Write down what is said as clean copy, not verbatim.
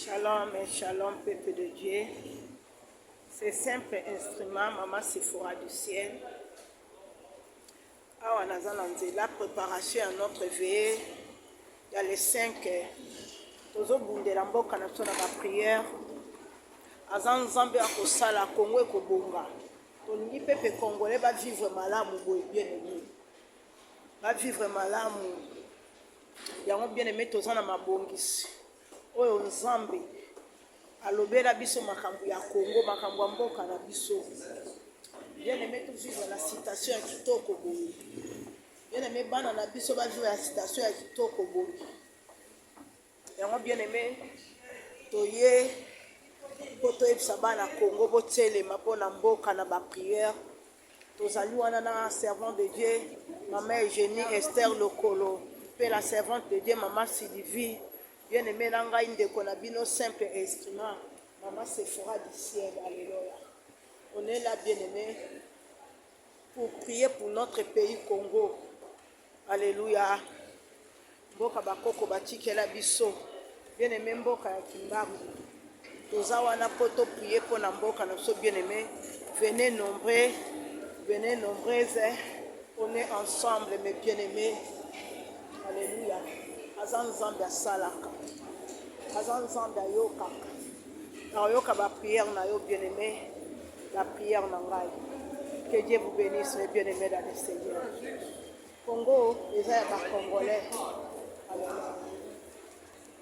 Shalom et shalom, peuple de Dieu. C'est simple instrument, Maman Sephora du ciel. Awa naza na nzela préparation ya notre veillée ya le 5 tozobundela mboka na biso na baprière. Aza Nzambe akosala Congo ekobonga. Tolingi peuple congolais bavivre malamu boye, bien aimé, bavivre malamu yango, bien aimé. Toza na mabongisi oyo Nzambe alobela biso, makambo ya Congo, makambo ya mboka na biso, bien aimé. Tovivre na situation ya kitoko boye, bien aimé, bana na biso bavivre na situation ya kitoko boye yango, bien aimé. Toye mpo toyebisa bana Congo botelema mpona mboka na baprière. Tozali wana na servante de Dieu Mama Eugénie Esther Lokolo mpe la servante de Dieu Mama Sylvie. Bien aimé, na ngai ndeko na bino, simple instrument, Mama Sephora du ciel. Alléluia. On est là, bien aimé, pour prier pour notre pays Congo. Alléluia. Mboka bakoko batikela biso, bien aimé, mboka ya Kimbangu. Toza wana mpo toprier mpo na mboka na biso. Bien aimé, venez nombreux, venez nombreuses, on est ensemble, mes bien aimés. Alléluia. Aza Nzambe asalaka, aza Nzambe ayokaka, nakoyoka baprière na yo, bien aimé, la prière na ngai. Que Dieu vous bénisse, mes bien aimés dans le Seigneur. Congo eza ya bacongolais. Alléluia.